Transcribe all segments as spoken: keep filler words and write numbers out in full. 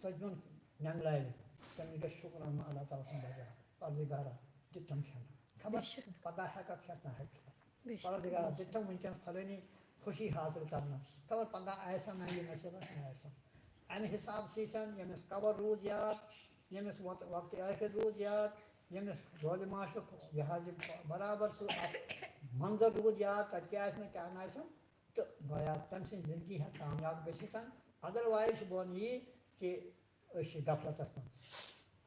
سجمن نٮ۪نٛگلایہِ، تٔمِس گژھِ شُکر اَنُن اللہ تعالیٰ سُنٛد بجا، پروردگارا، دیُتتھم کھٮ۪نہٕ۔ خبر بے شک۔ پگاہ ہٮ۪کا کھٮ۪تھ نہ ہٮ۪کہِ کھٮ۪تھ۔ بے شک۔ پروردگارا، دیُتتھم وٕنکیٚنَس فلٲنی خوشی حاصل کرنہٕ۔ خبر پگاہ آسیا نہ یہِ نصیٖبس نہ آسیا۔ اَمہِ حساب سۭتۍ ییٚمِس قبر روٗد یاد، ییٚمِس وقت، وقت ٲخر روٗد یاد، ییٚمِس دۄدِ ماشُک یہِ حظ یہِ برابر سُہ اکھ منظر روٗد یاد، تَتہِ کیٛاہ آسہِ نہٕ کیٛاہ نہٕ آسہِ، تہٕ گویا تٔمۍ سٕنٛز زندگی ہٮ۪کہِ کامیاب گٔژھِتھ۔ Otherwise چھُ بہٕ وَنہٕ یی کہِ أسۍ چھِ غفلتَس منٛز۔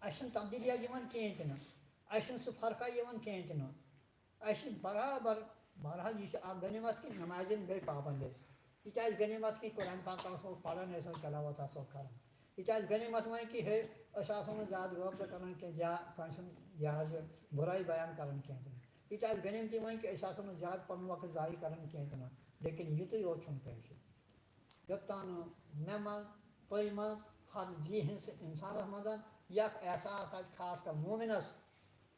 اَسہِ چھِنہٕ تبدیٖلیہ یِوان کِہیٖنۍ تہِ نہٕ۔ اَسہِ چھُنہٕ سُہ فرقہ یِوان کِہیٖنۍ تہِ نہٕ۔ اَسہِ چھِ برابر، بہرحال، یہِ چھِ اَکھ غنیٖمت کہِ نمازِ ہِنٛدۍ گٔے پابنٛد أسۍ۔ یہِ تہِ آسہِ غنیٖمت کہِ قرآن پاک آسو پَران، أسۍ آسو تلاوت آسو کَران۔ یہِ تہِ آسہِ غنیٖمت وۄنۍ کہِ ہے، أسۍ آسو نہٕ زیادٕ غٲبزٕ کَران کینٛہہ، یا کٲنٛسہِ ہُنٛد یہِ حظ یہِ بُرٲے بیان کَران کینٛہہ تہِ نہٕ۔ یہِ تہِ آسہِ غنیٖمتی وۄنۍ کہِ أسۍ آسو نہٕ زیادٕ پَنُن وقت ضایع کَران کینٛہہ تہِ نہٕ۔ لیکن یُتُے یوت چھُنہٕ کٲفی۔ یوٚتام نہٕ مےٚ منٛز، تۄہہِ منٛز، ہر جی ہِنٛدِس اِنسانَس منٛز یہِ اَکھ احساس آسہِ، خاص کر مومِنَس،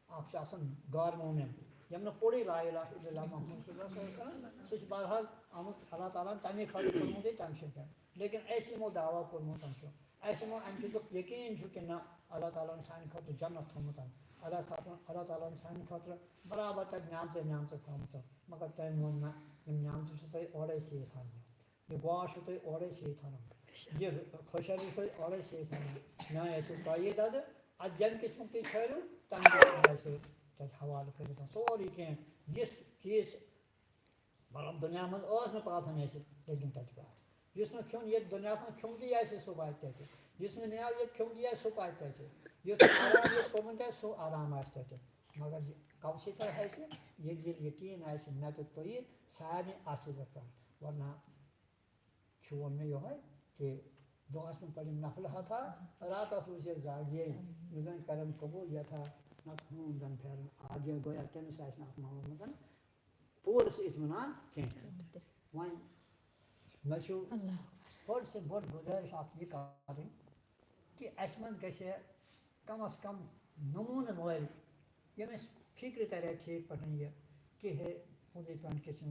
اَکھ چھُ آسان غٲر مومِن، ییٚمۍ نہٕ پوٚرُے لا الہ الا اللہ محمد رسول اللہ صلی اللہ علیہ وسلم، سُہ چھُ بہرحال آمُت اللہ تعالیٰ ہَن تَمی خٲطرٕ کوٚرمُت یہِ تَمہِ سۭتۍ۔ لیکن اَسہِ یِمو دعویٰ کوٚرمُت چھُ، اَسہِ یِمو اَمہِ چیٖزُک یقیٖن چھُ کہِ نہ، اللہ تعالیٰ ہَن سانہِ خٲطرٕ جنت تھوٚومُت، اللہ خٲطرٕ، اللہ تعالیٰ ہَن سانہِ خٲطرٕ برابر تَتہِ نعمژے نعمژٕ تھاومٕژ۔ مگر تۄہہِ ووٚن نہ، یِم نعمژٕ چھِ تۄہہِ اورَے سیٚے تھاونہِ۔ یہِ گاش چھُ تۄہہِ اورَے سیٚے تھاوُن۔ یہِ خۄشحٲلی چھِ تۄہہِ اورَے سیٚے تھاوُن۔ میٛانہِ آسِو تۄہہِ دَدٕ، اَتھ جَمہِ قٕسمُک تُہۍ چھٲرِو، تَمہِ دۄہ آسِو تَتہِ حوالہٕ کٔرِتھ سورُے کینٛہہ۔ یِژھ چیٖز، مطلب، دُنیا منٛز ٲس نہٕ پاتھن اَسہِ، لیکِن تَتہِ چھُ پاتھ۔ یُس نہٕ کھیوٚن ییٚتہِ دُنیاہَس منٛز کھیوٚمتُے آسہِ، سُہ واتہِ تَتہِ۔ یُس نہٕ میوٕ ییٚتہِ کھیوٚمتُے آسہِ، سُہ واتہِ تَتہِ۔ یُس نہٕ آرام ییٚتہِ کوٚرمُت آسہِ، سُہ آرام آسہِ تَتہِ۔ مگر یہِ کَوسٕے تۄہہِ آسہِ، ییٚلہِ ییٚلہِ یقیٖن آسہِ مےٚ تہٕ تۄہہِ سارنٕے اَتھ چیٖزَس پٮ۪ٹھ۔ ورنہ چھُ ووٚن مےٚ یِہوٚے کہِ دۄہَس منٛز پَرِ یِم نفل ہَتھا، راتَس روٗزِ زاگے، یُس زَن کَرَن قبوٗل یَتھا، نَتہٕ ہوٗن زَن پھیرَن آگے۔ گویا تٔمِس آسہِ نہٕ اَتھ معاملَس منٛز پوٗرٕ سُہ اطمینان کینٛہہ۔ وۄنۍ مےٚ چھُ اللہ اکبر۔ بٔڑ سے بٔڑ گُزٲرِش اَکھ یہِ کَرٕنۍ کہِ اَسہِ منٛز گژھِ کم از کم نموٗنہٕ وٲلۍ، ییٚمِس فِکرِ تَرِ ہا ٹھیٖک پٲٹھۍ یہِ کہِ ہے، پوٚزُے پٲٹھۍ کیٛاہ چھُ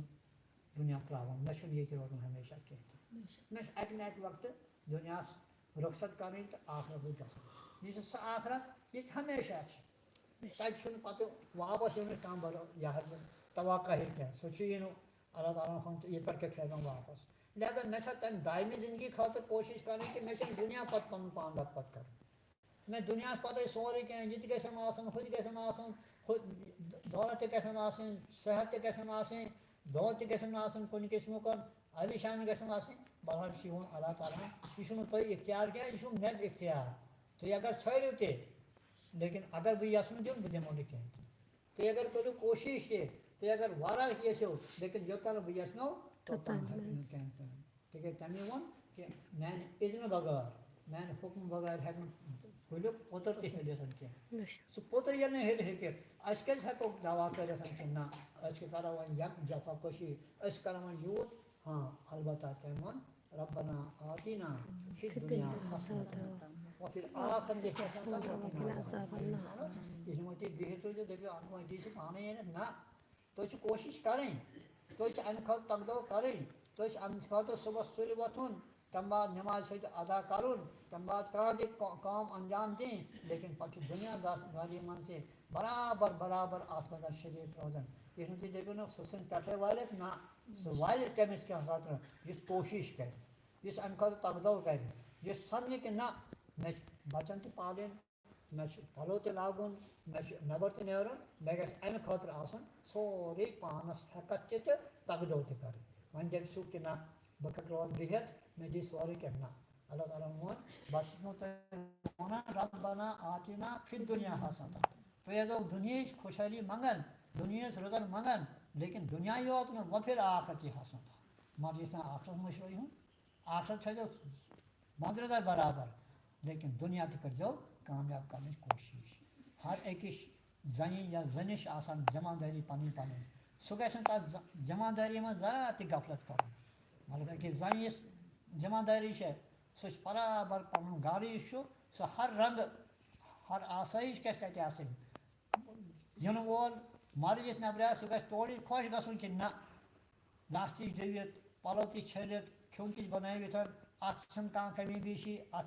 دُنیا ترٛاوُن، مےٚ چھُنہٕ ییٚتہِ روزُن ہمیشہ کینٛہہ۔ بے شک۔ مےٚ چھُ اَکہِ نہ اَکہِ وقتہٕ دُنیاہَس رۄخصت کَرٕنۍ تہٕ آخرَتٕچ گژھُن۔ یہِ چھِ سۄ آخرت، یہِ چھِ ہمیشہ چھِ۔ بے شک۔ تَتہِ چھُنہٕ پَتہٕ واپَس یِنٕچ کانٛہہ بَرو-، یہِ حظ یہِ توقع ہیٚکہِ کینٛہہ۔ سُہ چھُ یی نہٕ اللہ تعالیٰ ہَن تہٕ یِتھ پٲٹھۍ کیٛاہ پھیرناو واپَس۔ لہذا مےٚ چھےٚ تَمہِ دایمہِ زِندگی خٲطرٕ کوٗشِش کَرٕنۍ کہِ مےٚ چھَنہٕ دُنیا پَتہٕ پَنُن پان لَت پَتہٕ کَرُن۔ مےٚ دُنیاہَس پَتَے سورُے کینٛہہ، یہِ تہِ گژھٮ۪م آسُن، ہُہ تہِ گژھٮ۪م آسُن، ہُہ دولت تہِ گژھٮ۪م آسٕنۍ، صحت تہِ گژھٮ۪م آسٕنۍ، دود تہِ گژھٮ۪م نہٕ آسُن کُنہِ قٕسمُک، پریشانی گژھٮ۪م آسٕنۍ۔ بہرحال چھُ یِوان اللہ تعالیٰ ہَن، یہِ چھُنہٕ تۄہہِ اختیار کینٛہہ، یہِ چھُ مےٚ اختیار۔ تُہۍ اگر ژھٲنٛڈِو تہِ، لیکن اگر بہٕ یَژھٕ نہٕ دیُن، بہٕ دِمو نہٕ کینٛہہ۔ تُہۍ اگر کٔرِو کوٗشِش تہِ، تُہۍ اگر واریاہ یژھِو، لیکن یوٚتام نہٕ بہٕ یژھنو، توٚتام توٚتام ہٮ۪کہٕ نہٕ۔ نہٕ کینٛہہ کٔرِتھ۔ تِکیٛازِ تَمہِ ووٚن کہِ میٛانہِ اِذنہٕ بغٲر، میٛانہِ حُکمہٕ بغٲر ہٮ۪کہٕ نہٕ کُلیُک پوٚتُر تہِ ہیٚلِتھ کینٛہہ۔ بے شک۔ سُہ پوٚتُر ییٚلہِ نہٕ ہیٚلہِ ہیٚکہِ، اَسہِ کیٛازِ ہٮ۪کو دعویٰ کٔرِتھ کہِ نہ، أسۍ چھِ کَران وۄنۍ یِم جفا کشی، أسۍ کَرو وۄنۍ یوٗت؟ ہاں، البتہ تٔمۍ ووٚن، ربنا آتینا فی فی الدنیا الدنیا حسنة حسنة وفی الآخرة حسنة وقنا عذاب النار۔ یہِ چھُ وۄنۍ تُہۍ بِہِتھ روٗزِو، دٔپِو، اَتھ وۄنۍ دِیِو پانَے یعنی نہ۔ تُہۍ چھِ کوٗشِش کَرٕنۍ، تُہۍ چھِ اَمہِ خٲطرٕ تَگدو کَرٕنۍ، تُہۍ چھِ اَمہِ خٲطرٕ صُبحَس سُلہِ وۄتھُن، تَمہِ بعد نٮ۪مازِ سۭتۍ ادا کَرُن، تَمہِ بعد کانٛہہ تہِ کا-، کٲم اَنجام دِنۍ، لیکِن پَتہٕ چھُ دُنیا دار گٲڑی منٛز تہِ برابر، برابر اَتھ منٛز شریٖک روزان۔ یُس نہٕ تُہۍ دٔپِو نہ، سُہ ژھٕنہِ پٮ۪ٹھَے وٲلِتھ، نہ، سُہ والہِ کٔمِس کیٛاہ خٲطرٕ، یُس کوٗشِش کَرِ، یُس اَمہِ خٲطرٕ تَگدو کَرِ، یُس سَمجھِ کہِ نہ، مےٚ چھِ بَچَن تہِ پالٕنۍ، مےٚ چھُ پَلو تہِ لاگُن، مےٚ چھُ نٮ۪بر تہِ نیرُن، مےٚ گژھِ اَمہِ خٲطرٕ آسُن سورُے پانَس ہٮ۪کَتھ تہِ تہٕ تَگدو تہِ کَرٕنۍ۔ وۄنۍ دَپہِ سُہ کہِ نہ، بہٕ کَتہِ روزٕ بِہِتھ، مےٚ دی سورُے کینٛہہ۔ نہ، اللہ تعالیٰ ہَن ووٚن، بہٕ چھُس نہٕ تۄہہِ وَنان، ربنا آتینا فی الدنیا حسنة۔ تُہۍ ییٖزیو دُنیہٕچ خۄشحٲلی منٛگان، دُنیہٕچ رٕژَن منٛگان، لیکن دُنیا یوت نہٕ، وفی الآخرة حسنة۔ مگر یُس نہٕ آخرت مٔشرٲیِو، آخرت تھٲیزیو منٛدرٕ تۄہہِ برابر، لیکن دُنیا تہِ کٔرۍزیو کامیاب کرنٕچ کوٗشِش۔ ہر أکِس زَنہِ یا زٔنِس چھِ آسان ذمہ دٲری پَنٕنۍ پَنٕنۍ، سُہ گژھِ نہٕ تَتھ ذ-، ذمہ دٲری منٛز ذرا تہِ غفلت کَرُن۔ مطلب، أکِس زَنہِ یُس ذمہ دٲری چھےٚ، سُہ چھُ برابر پَنُن گَرٕ یُس چھُ، سُہ ہر رنٛگہٕ، ہر آسٲیِش گژھِ تَتہِ آسٕنۍ۔ یِنہٕ وول مَرٕ یِتھ نٮ۪برٕ آسہِ، سُہ گژھِ تورٕ یِتھ خۄش گژھُن کِنہٕ نہ۔ لَژھ تہِ ڈٔوِتھ، پَلو تہِ چھٔلِتھ، کھیوٚن تہِ بَنٲوِتھ، اَتھ چھَنہٕ کانٛہہ کٔمی بیشی، اَتھ